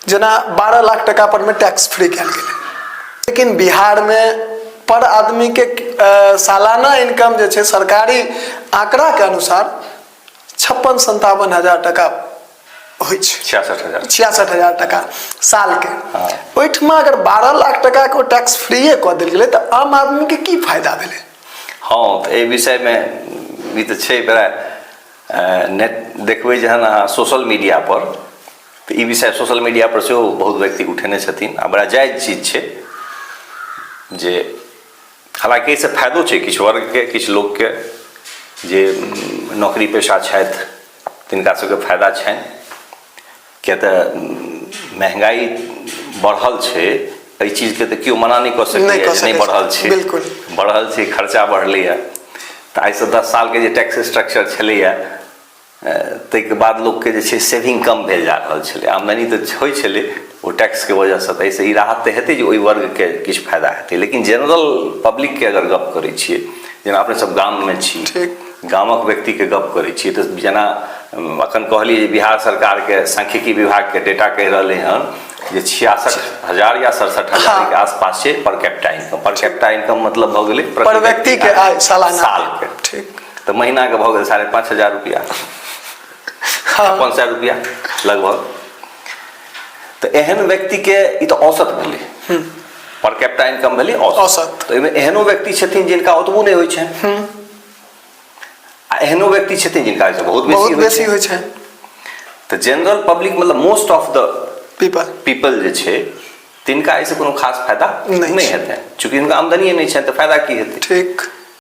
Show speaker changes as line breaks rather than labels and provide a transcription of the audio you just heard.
जेना 12 लाख टका पर मे टैक्स फ्री कयल गेलै, लेकिन बिहारमे पर आदमीके सालाना इनकम जे छै, सरकारी आंकड़ाके अनुसार 56-57 हजार टका होइ छै।
66 हजार।
66 हजार टका सालके। ओहिठमा अगर 12 लाख टकाके ओ टैक्स फ्रीए कऽ देल गेलै, तऽ आम आदमीके की फायदा भेलै?
हँ, तऽ एहि विषयमे ई तऽ छै बड़ा नेट देखबै जहन अहाँ सोशल मीडिया पर, तऽ ई विषय सोशल मीडिया पर सेहो बहुत व्यक्ति उठेने छथिन आ बड़ा जायज चीज छै जे हालाँकि एहिसँ फायदो छै किछु वर्गके, किछु लोकके जे नौकरी पेशा छथि, तिनका सबके फायदा छनि, किया तऽ महंगाई बढ़ल छै, एहि चीजके तऽ केओ मना नहि कऽ
नहि
सकैए
कऽ
जे नहि
सकै
बढ़ल
छै।
छै। बढ़ल छै, खर्चा बढ़लैए। तऽ आइसँ 10 सालके जे टैक्स स्ट्रक्चर छलैए, ताहिके बाद लोकके जे छै सेविंग कम भेल जा रहल छलै। आमदनी तऽ होइ छलै ओ टैक्सके वजहसँ, तऽ एहिसँ ई राहत तऽ हेतै जे ओहि वर्गके किछु फायदा हेतै। लेकिन जनरल पब्लिकके अगर गप करै छियै, जेना अपने सब गाममे छी, गामक व्यक्तिके गप करै छियै, तऽ जेना अखन कहलियै जे बिहार सरकारके सांख्यिकी विभागके डेटा कहि रहलै हन जे 66 हजार या 67 हजार के आसपास छै per capita income. Per capita income मतलब भऽ गेलै
पर व्यक्तिके आय सालाना।
सालके। तऽ महीनाके भऽ गेल 5,500 रुपया, 500 रुपया लगभग। तऽ एहन व्यक्तिके ई तऽ औसत भेलै, पर कैपिटा इनकम भेलै औसत।
औसत।
तऽ ओहिमे एहनो व्यक्ति छथिन जिनका ओतबो नहि होइ छनि आ एहनो व्यक्ति छथिन जिनका एहिसँ बहुत बेसी
बहुत
होइ
बेसी
छै।
होइ छै।
तऽ जनरल पब्लिक, मतलब most of the
people
people जे छै, तिनका एहिसँ कोनो खास फायदा
नहि
नहि
छै।
हेतै। चूँकि हुनका आमदनीए नहि छनि, तऽ फायदा की हेतै?